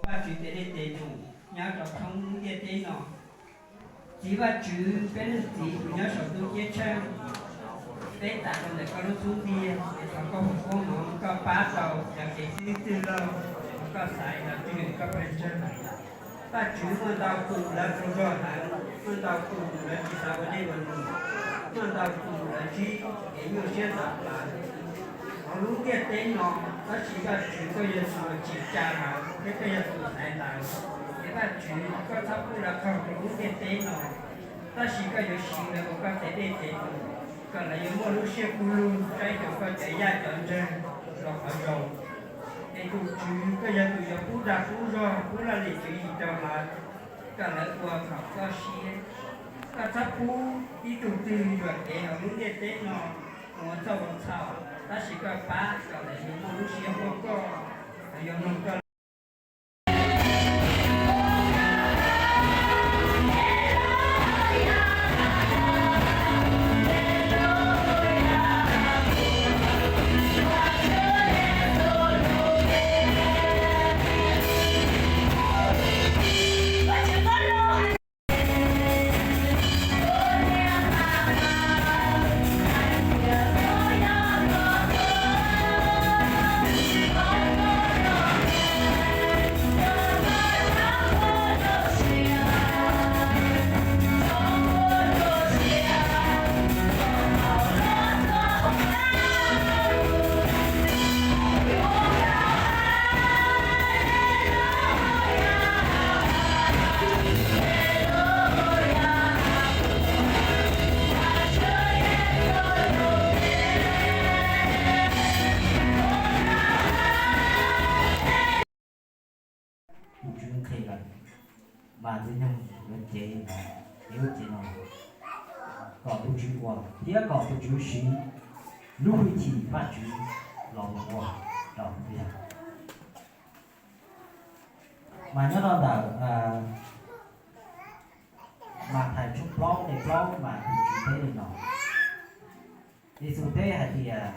Vajtswv tes dej tes num nyob rau thoob lub ntiaj teb no. Txiv Vajtswv, peb leej Txiv uas nyob saum ntuj ceeb tsheej, peb tas rau ntawm koj lub xub ntiag, thov koj foom koob hmoov koj pab tau cov kev txwj txwj laug uas koj xaiv los tswj koj pawg ntseeg. Vajtswv, muaj ntau tus lawv raug zog hlawv, muaj ntau tus lawv tsis xav ua dej ua num, muaj ntau tus lawv ntsib kev nyuaj siab ntau lawm hauv lub ntiaj teb no, tab sis Vajtswv koj yog tus uas tsim tsa lawv thiab koj yog tus xaiv lawv. Ces Vajtswv, koj txhob pub lawv qaug rau lub ntiaj teb no, tab sis koj yuav siv lawv ua koj tes dej tes num, kom lawv yuav muaj lub siab kub lug saib xyuas koj cov yaj cov ntseeg los qhov zoo. Es tus Tswv, koj yog tus yuav pub dag pub zog pub laj lim tswv yim rau lawv, kom lawv ua kom koj siab. Koj txhob pub ib tug twg yuam kev hauv lub ntiaj teb no mus ua txhaum ua txhaum, tab sis koj pab kom lawv yuav muaj lub siab huab koj, lawv yuav mloog koj. Tus Tswv nqhis lawm, mas tus nyoog yuav cev, cev lub cev no kom tus Tswv ua thiab kom tus Tswv siv lub hwj chim Vajtswv los ua rau tus yog. Mas nyob rau ntawm Mathais tshooj plaub nqe plaub mas tus Tswv teb li no: Yexus teb hais tias,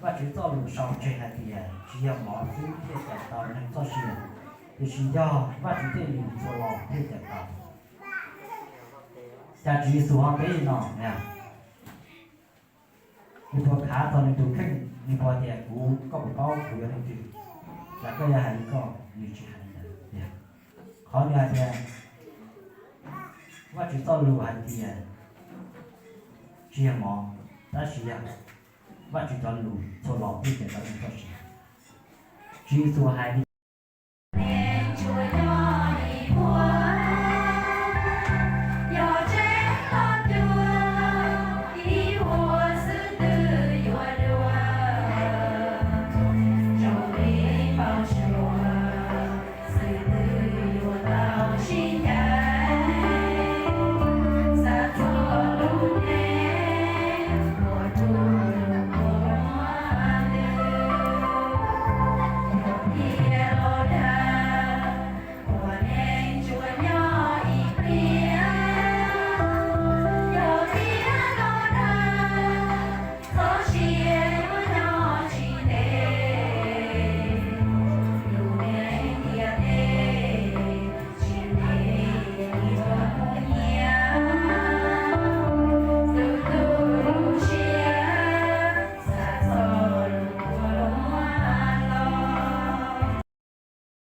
Vajtswv txoj lus sau tseg hais tias, tsis yog mov xwb thiaj cawm tau neeg txoj sia, tiam sis yog Vajtswv tej lus txhua lo thiaj cawm tau. Cas Tswv Yexus ho teb li no na? Nws puas khav txog nws tus kheej? Nws puas tias, kuv, koj puas paub kuv yog leej twg? Los koj yog hais li koj? Nws tsis hais li ntawd tiag. Qhov nws hais tias Vajtswv txoj lus hais tias tsis yog mov, tab sis yog Vajtswv cov lus txhua lo thiaj cawm tau neeg txoj sia. Tswv Yexus hais li